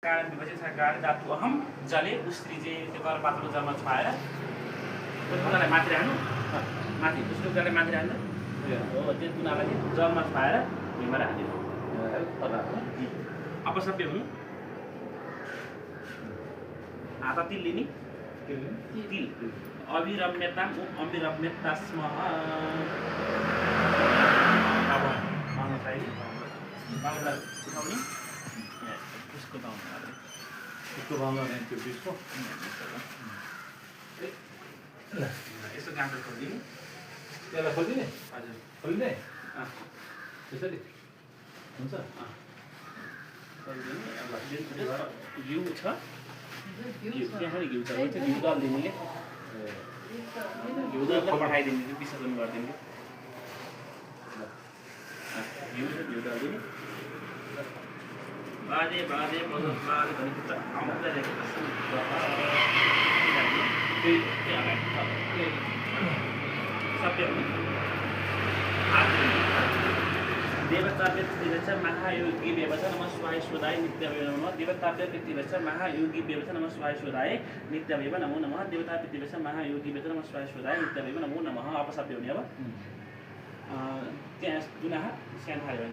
कारण विभाजित कारण धातु अहम जले उस्त्री जे त्यो कर पातलो जलमा छाएर तुनालाई माथि राख्नु माथि उसको गरे माथि राख्नु हो त्यो तुनालाई जलमा छाएर भुइँमा राख्दिनु अपसभ्य हुनु आता तिल लिने तिल अभिरम्यताम अभिरम्यतास्म अब माग्न चाहिए माग्नलाई उठाउने उसको दाउँ उसको भावना नहीं थी इसको यसो गाँठो खोलिदिनु त्यसलाई खोलिदिने हजुर खोलिदिने त्यसरी हुन्छ खोलिदिनु अब घिउ छ त्यहाँ घिउ छ घिउ दलिदिने घिउ दल पठाइदिने विसर्जन गरिदिने घिउ दलिदिने बाजे बाजे बजत बाजे भनेको त आउँदै रहेको सबै देवताव्य व्यक्तिवच महायोगी व्यवच नमः शिवाय स्वदाय नित्यमेव नमः देवताव्य व्यक्तिवच महायोगी व्यवच नमः शिवाय स्वदाय नित्यमेव नमो नमः देवता व्यक्तिवच महायोगी व्यवच नमः शिवाय स्वदाय नित्यमेव नमो नमः अपसभ्य हुने अब त्यहाँ दुना स्यान थाल्यो